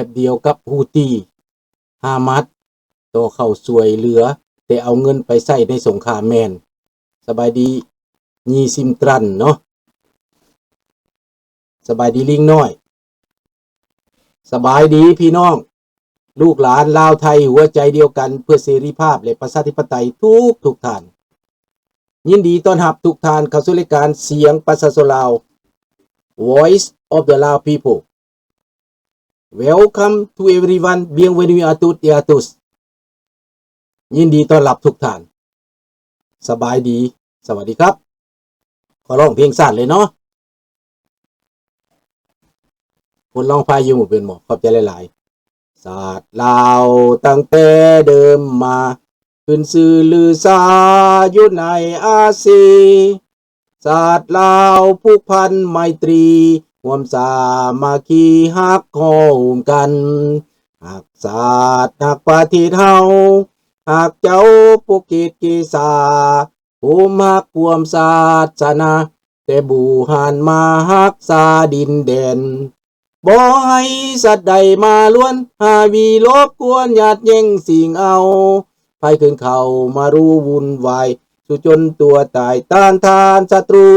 ບດຽວກັບຮູ້ຕີ ຮາມາສ ຕໍ່ເຂົ້າຊ່ວຍເຫຼືອ ແຕ່ເອົາເງິນໄປໃຊ້ໃນສົງຄາມແມ່ນ. ສະບາຍດີ ຢີຊິມຕຣັນເນາະ. ສະບາຍດີລິງນ້ອຍ. ສະບາຍດີພີ່ນ້ອງ ລູກຫຼານລາວໄທຫົວໃຈດຽວກັນເພື່ອເສລີພາບ ແລະ ປະຊາທິປະໄຕທຸກໆທ່ານ. ຍິນດີຕ້ອນຮັບທຸກທ່ານເຂົ້າສູ່ລາຍການສຽງປະຊາຊົນລາວ Voice of the Lao People. Welcome to everyone. Bienvenue à toutes et à tous. ຍິນດີຕ້ອນຮັບທຸກທ່ານ. ສະບາຍດີ. ສະຫວັດດີຄັບ. ຂໍຮ້ອງເພງຊາດເລີຍເນາະ. ຄົນຮ້ອງພາຍຸເປັນບໍ່? ຂອບໃຈຫຼາຍໆ. ຊາດລາວຕັ້ງແຕ່ເດີມມາ ຂຶ້ນຊື່ລືຊາຢູ່ໃນອາຊີ. ຊາດລາວຜູກພັນໄມຕີ ຮ່ວມສາມັກຄີຮັກໂຮມກັນ. ຮັກຊາດຮັກປະເທດເຮົາ ຮັກເຈົ້າປົກເກດເກສາ ໂຮມຮັກຮ່ວມສາສະໜາ ແຕ່ບູຮານມາຮັກສາດິນແດນ. ບໍ່ໃຫ້ສັດໃດມາລວນ ຫາວີລົບກວນຍາດແຍ່ງຊິງເອົາ. ໃຜຂຶ້ນເຂົ້າມາຮູ້ວຸ່ນວາຍ ສູ້ຈົນຕົວຕາຍຕ້ານທານສັດຕູ.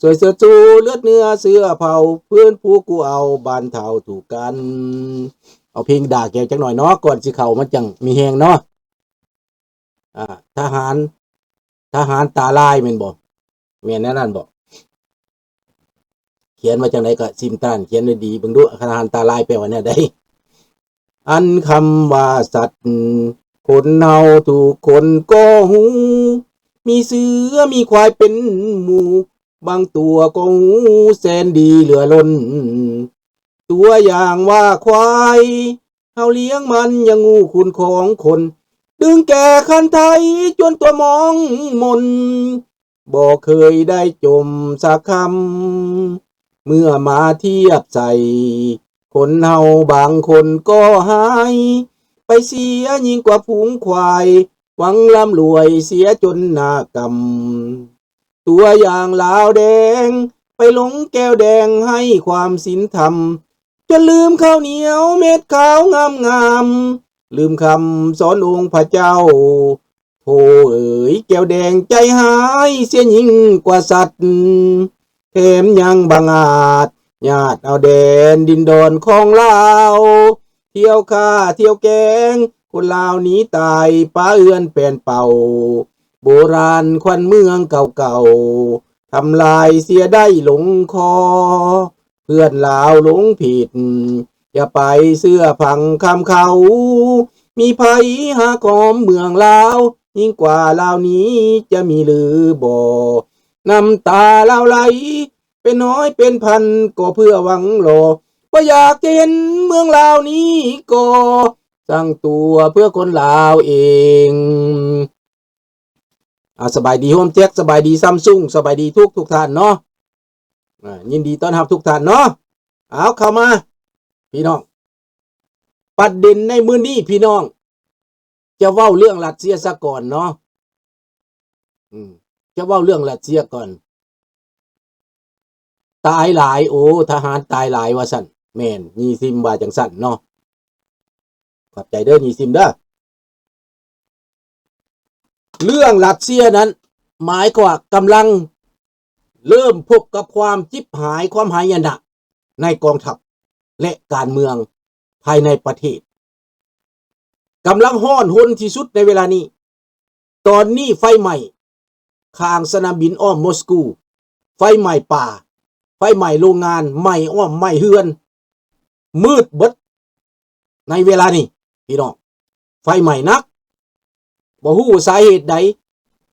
ຊ່ວຍເຊີດຊູເລືອດເນື້ອເຊື້ອເຜົ່າ ພື້ນພູກູ້ເອົາບັນເທົາທຸກກັນ. ເອົາເພງດ່າແກວຈັກໜ່ອຍເນາະ ກ່ອນຊິເຂົ້າມັນຈັ່ງມີແຮງເນາະ. ອ່າ ທະຫານ ທະຫານຕາລາຍແມ່ນບໍ່? ແມ່ນແນວນັ້ນບໍ່? ຂຽນວ່າຈັ່ງໃດກໍຊິມຕານ ຂຽນໄດ້ດີເບິ່ງດູ ທະຫານຕາລາຍແປວ່າແນວໃດ? ອັນຄຳວ່າສັດ ຄົນເຮົາທຸກຄົນກໍຮູ້ ມີເສືອມີຄວາຍເປັນໝູ່ ບາງຕົວກໍຮູ້ແສນດີເຫຼືອລົ້ນ. ຕົວຢ່າງວ່າຄວາຍ ເຮົາລ້ຽງມັນຍັງຮູ້ຄຸນຂອງຄົນ ດຶງແກ່ຄັນໄທຈົນຕົວມອງມົນ ບໍ່ເຄີຍໄດ້ຈົ່ມສັກຄຳ. ເມື່ອມາທຽບໃສ່ ຄົນເຮົາບາງຄົນກໍຮ້າຍ ໄປເສຍຍິ່ງກວ່າຝູງຄວາຍ ຫວັງລ່ຳລວຍເສຍຈົນໜ້າກຳ. ຕົວຢ່າງລາວແດງ ໄປຫຼົງແກ້ວແດງໃຫ້ຄວາມສິນທຳ ຈົນລືມເຂົ້າໜຽວເມັດຂາວງາມໆ ລືມຄຳສອນອົງພະເຈົ້າ. ໂທເອີຍ ແກ້ວແດງໃຈຮ້າຍເສຍຍິ່ງກວ່າສັດ ແຖມຍັງບັງອາດ ຍາດເອົາແດນດິນດອນຂອງລາວ ທ່ຽວຂ້າທ່ຽວແກງ ຄົນລາວໜີຕາຍ ປະເຮືອນແປ່ນເປົ່າ ໂບລານຂວັນເມືອງເກົ່າໆ ທຳລາຍເສຍໄດ້ລົງຄໍ. ເພື່ອນລາວຫຼົງຜິດ ຢ່າໄປເຊື່ອຟັງຄຳເຂົາ ມີໃຜຫາກຫອມເມືອງລາວ ຍິ່ງກວ່າລາວນີ້ຈະມີຫຼືບໍ່? ນ້ຳຕາລາວໄຫຼ ເປັນຮ້ອຍເປັນພັນກໍເພື່ອຫວັງລໍ ບໍ່ຢາກຈະເຫັນເມືອງລາວນີ້ກໍສ້າງຕົວເພື່ອຄົນລາວເອງ. ອາ ສະບາຍດີໂຮມແຈັກ ສະບາຍດີຊຳຊຸງ ສະບາຍດີທຸກທຸກທ່ານເນາະ. ອາ ຍິນດີຕ້ອນຮັບທຸກທ່ານເນາະ. ເອົາ ເຂົ້າມາພີ່ນ້ອງ ປະເດັນໃນມື້ນີ້ພີ່ນ້ອງ ຈະເວົ້າເລື່ອງຣັດເຊຍສາກ່ອນເນາະ. ອືມ ຈະເວົ້າເລື່ອງຣັດເຊຍກ່ອນ. ຕາຍຫຼາຍ ໂອ ທະຫານຕາຍຫຼາຍວ່າຊັ້ນ. ແມ່ນ ຢີຊິມວ່າຈັ່ງຊັ້ນເນາະ. ຂອບໃຈເດີ ຢີຊິມເດີ. ເລື່ອງຣັດເຊຍນັ້ນ ໝາຍຄວາມວ່າກຳລັງເລີ່ມພົບກັບຄວາມຈິບຫາຍ ຄວາມຫາຍະນະໃນກອງທັບ ແລະ ການເມືອງພາຍໃນປະເທດ ກຳລັງຮ້ອນຮົນທີ່ສຸດໃນເວລານີ້. ຕອນນີ້ໄຟໄໝ້ຂ້າງສະໜາມບິນອ້ອມມົສກູ, ໄຟໄໝ້ປ່າ, ໄຟໄໝ້ໂລງງານ, ໄໝ້ອ້ອມ, ໄໝ້ເຮືອນ, ມືດເບິດໃນເວລານີ້ພີ່ນ້ອງ. ໄຟໄໝ້ໜັກ, ບໍ່ຮູ້ສາເຫດໃດ,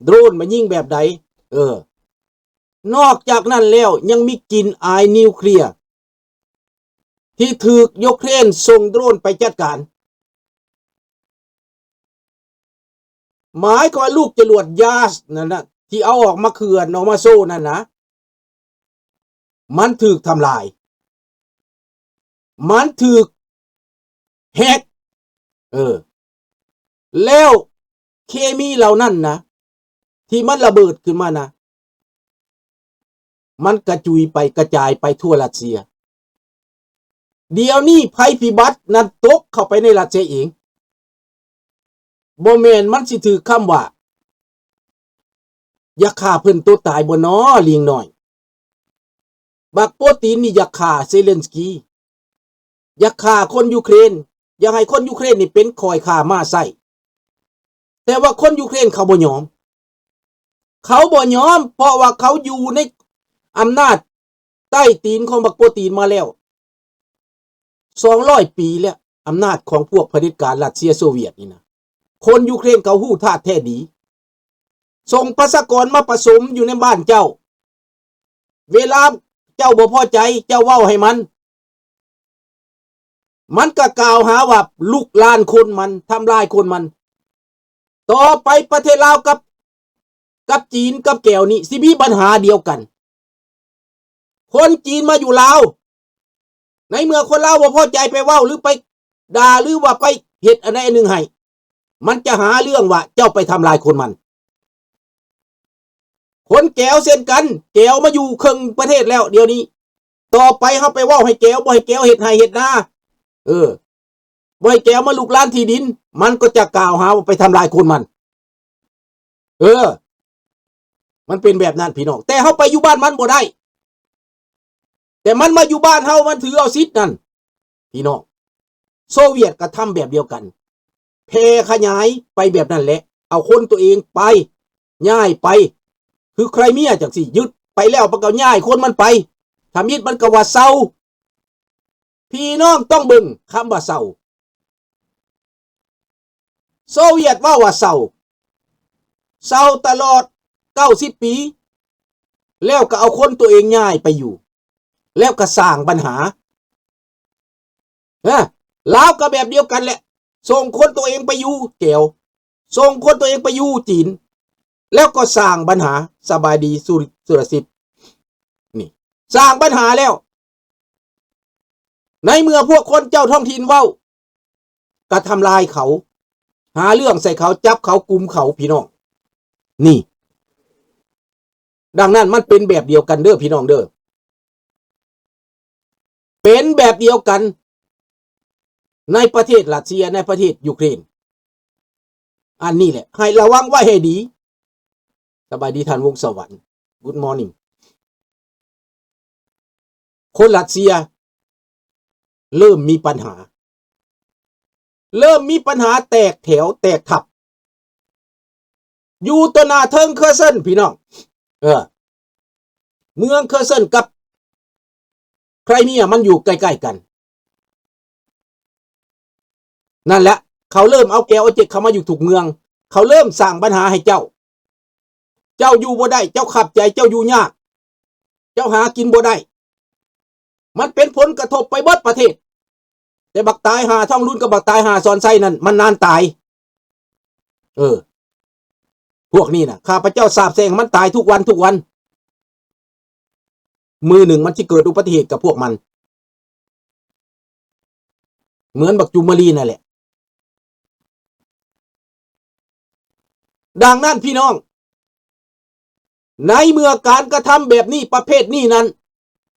ໂດຣນມາຍິງແບບໃດ. ເອີ, ນອກຈາກນັ້ນແລ້ວ ຍັງມີກິ່ນອາຍນິວເຄລຍ ທີ່ຖືກຢູເຄຣນສົ່ງໂດຣນໄປຈັດການ. ໝາຍຄວາມວ່າລູກຈະຫຼວດຢາສນັ້ນນະ ທີ່ເອົາອອກມາເຂື່ອນ ເອົາມາໂຊນັ້ນນະ ມັນຖືກທຳລາຍ, ມັນຖືກແຮັກ. ເອີ, ແລ້ວເຄມີເຫຼົ່ານັ້ນນະ ທີ່ມັນລະເບີດຂຶ້ນມານະ ມັນກະຈຸຍໄປ ກະຈາຍໄປທົ່ວຣັດເຊຍ. ດຽວນີ້ໄພພິບັດນັ້ນຕົກເຂົ້າໄປໃນລັດເຊຍເອງ. ບໍ່ແມ່ນມັນຊິຖືກຄຳວ່າ ຢາກຂ້າເພິ່ນໂຕຕາຍບໍ່ນໍ ລີງນ້ອຍ? ບັກໂປຕີນນີ້ຢາກຂ້າເຊເລັນສກີ, ຢາກຂ້າຄົນຢູເຄຣນ, ຢາກໃຫ້ຄົນຢູເຄຣນນີ້ເປັນຂ້ອຍຂ້າມ້າໃຊ້. ແຕ່ວ່າຄົນຢູເຄຣນເຂົາບໍ່ຍອມ, ເຂົາບໍ່ຍອມ ເພາະວ່າເຂົາຢູ່ໃນອຳນາດໃຕ້ຕີນຂອງບັກໂປຕີນມາແລ້ວ ສອງຮ້ອຍປີແລ້ວ, ອຳນາດຂອງພວກຜະເດັດການຣັດເຊຍໂຊວຽດນີ້ນະ. ຄົນຢູເຄຣນເຂົາຮູ້ທາດແທ້ດີ. ສົ່ງປະຊາກອນມາປະຊຸມຢູ່ໃນບ້ານເຈົ້າ. ເວລາເຈົ້າບໍ່ພໍໃຈ, ເຈົ້າເວົ້າໃຫ້ມັນ. ມັນກໍກ່າວຫາວ່າລຸກລານຄົນມັນ, ທຳລາຍຄົນມັນ. ຕໍ່ໄປປະເທດລາວກັບ ກັບຈີນກັບແກວນີ້ຊິມີບັນຫາດຽວກັນ. ຄົນຈີນມາຢູ່ລາວ, ໃນເມື່ອຄົນລາວບໍ່ພໍໃຈໄປເວົ້າ ຫຼື ໄປດ່າ ຫຼື ວ່າໄປເຮັດອັນໃດອັນໜຶ່ງໃຫ້, ມັນຈະຫາເລື່ອງວ່າເຈົ້າໄປທຳລາຍຄົນມັນ. ຄົນແກວເຊັ່ນກັນ, ແກວມາຢູ່ເຄິ່ງປະເທດແລ້ວດຽວນີ້. ຕໍ່ໄປເຮົາໄປເວົ້າໃຫ້ແກວ, ບໍ່ໃຫ້ແກວເຮັດໄຮ່ເຮັດນາ, ເອີ, ບໍ່ໃຫ້ແກວມາລຸກລານທີ່ດິນ, ມັນກໍຈະກ່າວຫາວ່າໄປທຳລາຍຄົນມັນ. ເອີ, ມັນເປັນແບບນັ້ນພີ່ນ້ອງ. ແຕ່ເຮົາໄປຢູ່ບ້ານມັນບໍ່ໄດ້, ແຕ່ມັນມາຢູ່ບ້ານເຮົາ, ມັນຖືເອົາສິດນັ້ນ. ພີ່ນ້ອງ, ໂຊວຽດກໍທຳແບບດຽວກັນ, ແຜ່ຂະຫຍາຍໄປແບບນັ້ນແຫຼະ, ເອົາຄົນຕົວເອງໄປ, ຍ້າຍໄປ, ຄືໄຄຣເມຍຈັ່ງຊີ້, ຍຶດໄປແລ້ວມັນກໍຍ້າຍຄົນມັນໄປ, ທຳອິດມັນກໍວ່າເຊົາ. ພີ່ນ້ອງຕ້ອງເບິ່ງຄຳວ່າເຊົາ. ໂຊວຽດເວົ້າວ່າເຊົາ, ເຊົາຕະຫຼອດເກົ້າສິບປີ, ແລ້ວກໍເອົາຄົນຕົວເອງຍ້າຍໄປຢູ່, ແລ້ວກໍສ້າງບັນຫາ. ເອີ, ລາວກໍແບບດຽວກັນແຫຼະ, ສົ່ງຄົນຕົວເອງໄປຢູ່ແກວ, ສົ່ງຄົນຕົວເອງໄປຢູ່ຈີນ, ແລ້ວກໍສ້າງບັນຫາ. ສະບາຍດີ ສຸ ສຸລະສິດ, ນີ້ ສ້າງບັນຫາແລ້ວ. ໃນເມື່ອພວກຄົນເຈົ້າທ້ອງຖິ່ນເວົ້າ, ກະທຳລາຍເຂົາ, ຫາເລື່ອງໃສ່ເຂົາ, ຈັບເຂົາ, ກຸມເຂົາ, ພີ່ນ້ອງ. ນີ້, ດັ່ງນັ້ນມັນເປັນແບບດຽວກັນເດີ ພີ່ນ້ອງເດີ. ເປັນແບບດຽວກັນໃນປະເທດຣັດເຊຍ, ໃນປະເທດຢູເຄຣນ. ອັນນີ້ແຫຼະ ໃຫ້ລະວັງໄວ້ໃຫ້ດີ. ສະບາຍດີທ່ານວົງສະຫວັນ. Good morning. ຄົນຣັດເຊຍເລີ່ມມີບັນຫາ, ເລີ່ມມີບັນຫາແຕກແຖວແຕກທັບ ຢູ່ຕໍ່ໜ້າເທິງເຄີເຊິນ ພີ່ນ້ອງ. ເອີ, ເມືອງເຄີເຊິນກັບໄຄຣເມຍມັນຢູ່ໃກ້ໆກັນ. ນັ້ນແຫຼະ, ເຂົາເລີ່ມເອົາແກວເອົາເຈັກເຂົ້າມາຢູ່ທຸກເມືອງ, ເຂົາເລີ່ມສ້າງບັນຫາໃຫ້ເຈົ້າ. ເຈົ້າຢູ່ບໍ່ໄດ້, ເຈົ້າຂັບໃຈ, ເຈົ້າຢູ່ຍາກ, ເຈົ້າຫາກິນບໍ່ໄດ້. ມັນເປັນຜົນກະທົບໄປເບິດປະເທດ. ແຕ່ບັກຕາຍຫາທອງລຸນກັບບັກຕາຍຫາສອນໄຊນັ້ນ ມັນນານຕາຍ. ເອີ, ພວກນີ້ນະ, ຂ້າພະເຈົ້າສາບແຊ່ງມັນຕາຍທຸກວັນ, ທຸກວັນ. ມື້ໜຶ່ງມັນຊິເກີດອຸບັດຕິເຫດກັບພວກມັນ ເໝືອນບັກຈູມມະລີນັ້ນແຫຼະ. ດັ່ງນັ້ນພີ່ນ້ອງ, ໃນເມື່ອການກະທຳແບບນີ້ ປະເພດນີ້ນັ້ນ,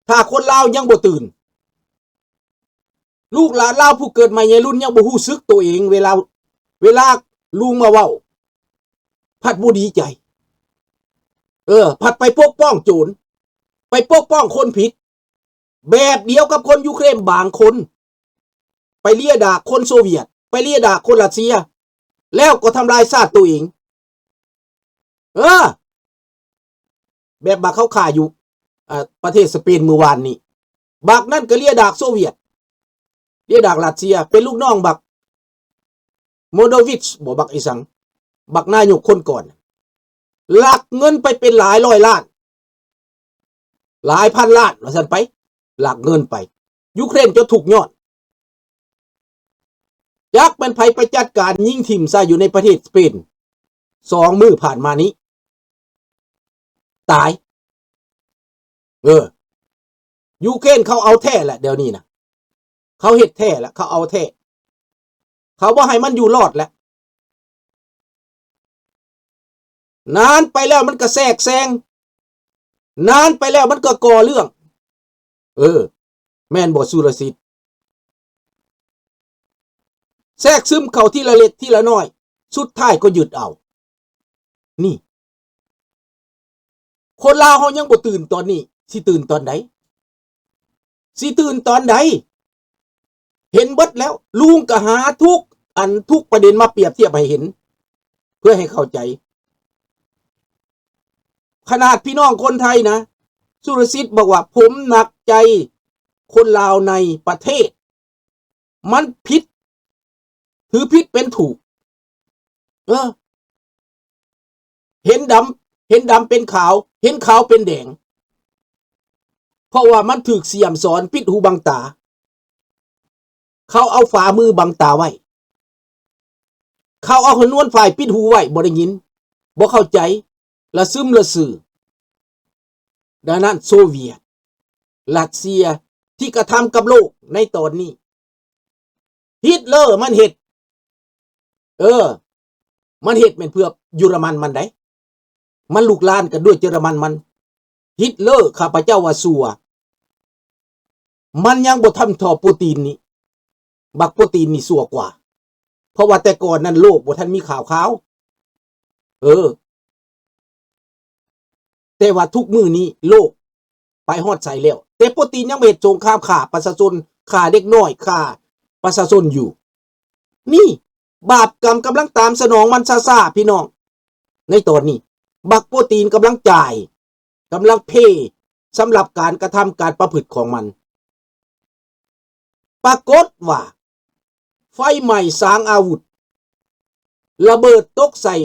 ຖ້າຄົນລາວຍັງບໍ່ຕື່ນ, ລູກຫຼານລາວຜູ້ເກີດໃໝ່ໃນລຸ້ນຍັງບໍ່ຮູ້ສຶກໂຕເອງ, ເວລາ, ເວລາລຸງມາເວົ້າ ພັດບໍ່ດີໃຈ. ເອີ, ພັດໄປປົກປ້ອງໂຈນ, ໄປປົກປ້ອງຄົນຜິດ, ແບບດຽວກັບຄົນຢູເຄຣນບາງຄົນ ໄປເລຍດາກຄົນໂຊວຽດ, ໄປເລຍດາກຄົນຣັດເຊຍ, ແລ້ວກໍທຳລາຍຊາດໂຕເອງ. ເອີ, ແບບບັກເຂົາຂ້າຢູ່, ເອີ, ປະເທດສະເປນມື້ວານນີ້, ບັກນັ້ນກໍເລຍດາກໂຊວຽດ, ເລຍດາກຣັດເຊຍ, ເປັນລູກນ້ອງບັກ ໂມໂດວິດ ບໍ ບັກອີ່ສັງ, ບັກນາຍົກຄົນກ່ອນ, ລັກເງິນໄປເປັນຫຼາຍຮ້ອຍລ້ານ, ຫຼາຍພັນລ້ານ ວ່າຊັ້ນໄປ, ລັກເງິນໄປ. ຢູເຄຣນຈົນທຸກຍ້ອນ, ຈັກແມ່ນໃຜໄປຈັດການຍິງຖິ້ມໃສ່ຢູ່ໃນປະເທດສະເປນ ສອງມື້ຜ່ານມານີ້. ຕາຍ. ເອີ, ຢູເຄຣນເຂົາເອົາແທ້ແຫຼະ ດຽວນີ້ນະ, ເຂົາເຮັດແທ້ແຫຼະ, ເຂົາເອົາແທ້, ເຂົາບໍ່ໃຫ້ມັນຢູ່ລອດແຫຼະ. ນານໄປແລ້ວມັນກໍແຊກແຊງ, ນານໄປແລ້ວມັນກໍກໍ່ເລື່ອງ. ເອີ, ແມ່ນບໍ່ ສຸລະສິດ? ແຊກຊຶມເຂົ້າທີລະເລັກທີລະນ້ອຍ ສຸດທ້າຍກໍຍຶດເອົາ. ນີ້ ຄົນລາວເຮົາຍັງບໍ່ຕື່ນຕອນນີ້ ຊິຕື່ນຕອນໃດ? ຊິຕື່ນຕອນໃດ? ເຫັນເບິດແລ້ວ ລຸງກໍຫາທຸກອັນທຸກປະເດັນມາປຽບທຽບໃຫ້ເຫັນ ເພື່ອໃຫ້ເຂົ້າໃຈ. ຂະໜາດພີ່ນ້ອງຄົນໄທນະ ສຸລະສິດບອກວ່າ ຜົມໜັກໃຈຄົນລາວໃນປະເທດ ມັນຜິດ ຖືຜິດເປັນຖືກ. ເອີ ເຫັນດຳ ເຫັນດຳເປັນຂາວ ເຫັນຂາວເປັນແດງ ເພາະວ່າມັນຖືກສ່ຽມສອນ ປິດຫູບັງຕາ. ເຂົາເອົາຝາມືບັງຕາໄວ້ ເຂົາເອົາຂະນວນຝ້າຍປິດຫູໄວ້ ບໍ່ໄດ້ຍິນ ບໍ່ເຂົ້າໃຈ ລະຊຶມລະຊື່. ດັ່ງນັ້ນ ໂຊວຽດ ຣັດເຊຍ ທີ່ກະທຳກັບໂລກໃນຕອນນີ້ ຮິດເລີມັນເຮັດ ເອີ ມັນເຮັດແມ່ນເພື່ອເຢຍລະມັນມັນໃດ໋ ມັນລຸກລານກັນດ້ວຍເຢຍລະມັນມັນ. ຮິດເລີ ຂ້າພະເຈົ້າວ່າຊົ່ວ ມັນຍັງບໍ່ທຳທໍ່ປູຕີນນີ້. ບັກປູຕີນນີ້ຊົ່ວກວ່າ ເພາະວ່າແຕ່ກ່ອນນັ້ນໂລກບໍ່ທັນມີຂ່າວຄາວ. ເອີ ແຕ່ວ່າທຸກມື້ນີ້ໂລກໄປຮອດໃສແລ້ວ ແຕ່ປູຕີນຍັງໄປເຮັດສົງຄາມຂ້າປະຊາຊົນ ຂ້າເດັກນ້ອຍ ຂ້າປະຊາຊົນຢູ່. ນີ້ບາບກຳກຳລັງຕາມສະໜອງມັນຊ້າໆ ພີ່ນ້ອງ. ໃນຕອນນີ້ບັກປູຕີນກຳລັງຈ່າຍ ກຳລັງເພສຳລັບການກະທຳການປະພຶດຂອງມັນ. ປາກົດວ່າໄຟໄໝ້ສາງອາວຸດ ລະເບີດຕົກໃສ່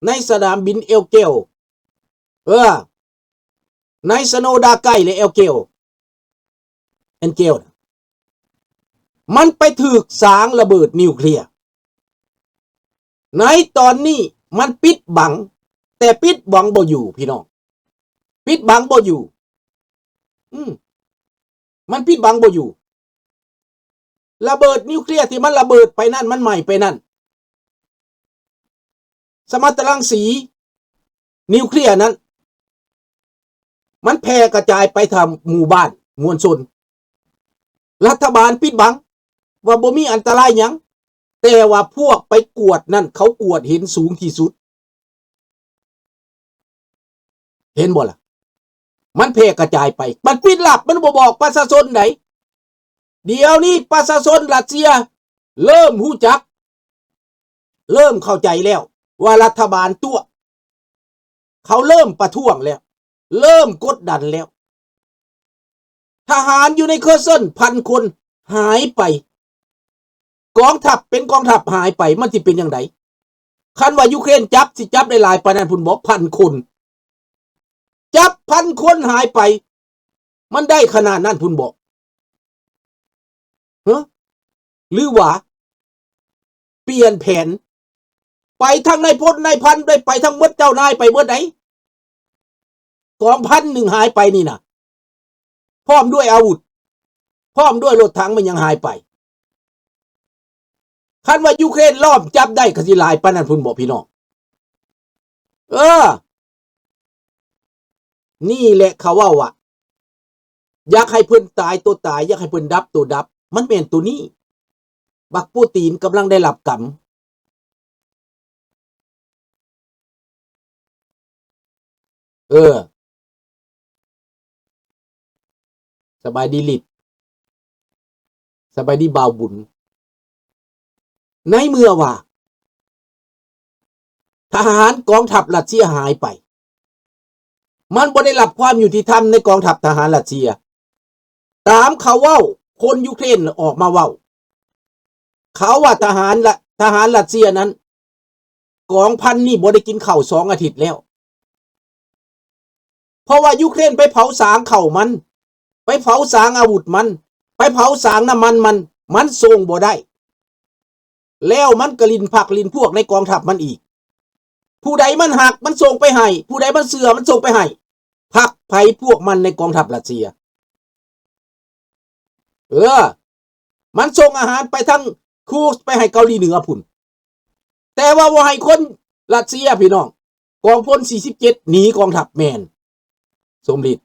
ໃນສະໜາມບິນເອລແກ້ວ ເອີ ໃນສະໂນດາໄກ ແລະ ແອລແກ້ວ ແອນແກ້ວ ມັນໄປຖືກສາງລະເບີດນິວເຄລຍ. ໃນຕອນນີ້ມັນປິດບັງ ແຕ່ປິດບັງບໍ່ຢູ່ ພີ່ນ້ອງ ປິດບັງບໍ່ຢູ່. ອືມ ມັນປິດບັງບໍ່ຢູ່. ລະເບີດນິວເຄລຍທີ່ມັນລະເບີດໄປນັ້ນ ມັນໄໝ້ໄປນັ້ນ ສະມັດຕະລັງສີນິວເຄລຍນັ້ນ ມັນແຜ່ກະຈາຍໄປທາງໝູ່ບ້ານມວນຊົນ. ລັດຖະບານປິດບັງວ່າບໍ່ມີອັນຕະລາຍຫຍັງ ແຕ່ວ່າພວກໄປກວດນັ້ນ ເຂົາກວດເຫັນສູງທີ່ສຸດ. ເຫັນບໍ່ລະ? ມັນແຜ່ກະຈາຍໄປ ມັນປິດລັບ ມັນບໍ່ບອກປະຊາຊົນໃດ໋. ດຽວນີ້ປະຊາຊົນຣັດເຊຍເລີ່ມຮູ້ຈັກ ເລີ່ມເຂົ້າໃຈແລ້ວວ່າລັດຖະບານຕົວະ ເຂົາເລີ່ມປະທ້ວງແລ້ວ ເລີ່ມກົດດັນແລ້ວ. ທະຫານຢູ່ໃນເຄີເຊິນພັນຄົນຫາຍໄປ. ກອງທັບເປັນກອງທັບຫາຍໄປ ມັນຊິເປັນຈັ່ງໃດ? ຄັນວ່າຢູເຄຣນຈັບ ຊິຈັບໄດ້ຫຼາຍປານນັ້ນພຸ້ນບໍ? ພັນຄົນ ຈັບພັນຄົນຫາຍໄປ ມັນໄດ້ຂະໜາດນັ້ນພຸ້ນບໍ? ຮະ? ຫຼືວ່າປ່ຽນແຜນ? ໄປທັງນາຍພົນນາຍພັນ ໄດ້ໄປທັງໝົດ ເຈົ້ານາຍໄປເບິດໃດ໋. ກອງພັນໜຶ່ງຫາຍໄປນີ້ນະ ພ້ອມດ້ວຍອາວຸດ ພ້ອມດ້ວຍລົດຖັງ ແມ່ນຫຍັງຫາຍໄປ. ຄັນວ່າຢູເຄຣນລ້ອມຈັບໄດ້ ກໍຊິຫຼາຍປານນັ້ນພຸ້ນບໍ ພີ່ນ້ອງ? ເອີ ນີ້ແຫຼະເຂົາເວົ້າວ່າ ຢາກໃຫ້ເພິ່ນຕາຍໂຕຕາຍ ຢາກໃຫ້ເພິ່ນດັບໂຕດັບ ມັນແມ່ນໂຕນີ້. ບັກປູຕີນກຳລັງໄດ້ຮັບກຳ. ເອີ ສະບາຍດີລິດ ສະບາຍດີບ່າວບຸນ. ໃນເມື່ອວ່າທະຫານກອງທັບຣັດເຊຍຫາຍໄປ ມັນບໍ່ໄດ້ຮັບຄວາມຍຸຕິທຳໃນກອງທັບທະຫານຣັດເຊຍ. ຕາມເຂົາເວົ້າ ຄົນຢູເຄຣນອອກມາເວົ້າ ເຂົາວ່າທະຫານລະ ທະຫານຣັດເຊຍນັ້ນ ກອງພັນນີ້ບໍ່ໄດ້ກິນເຂົ້າສອງອາທິດແລ້ວ ເພາະວ່າຢູເຄຣນໄປເຜົາສາງເຂົ້າມັນ ໄປເຜົາສາງອາວຸດມັນ ໄປເຜົາສາງນ້ຳມັນມັນ ມັນສົ່ງບໍ່ໄດ້. ແລ້ວມັນກໍຫຼິ້ນພັກຫຼິ້ນພວກໃນກອງທັບມັນອີກ. ຜູ້ໃດມັນຮັກມັນສົ່ງໄປໃຫ້ ຜູ້ໃດມັນເຊື່ອມັນສົ່ງໄປໃຫ້ ພັກໃຜພວກມັນໃນກອງທັບຣັດເຊຍ. ເອີ ມັນສົ່ງອາຫານໄປທາງຄູສ ໄປໃຫ້ເກົາຫຼີເໜືອພຸ້ນ ແຕ່ວ່າບໍ່ໃຫ້ຄົນຣັດເຊຍ ພີ່ນ້ອງ. ກອງພົນສີ່ສິບເຈັດໜີກອງທັບ ແມ່ນ ສົມລິດ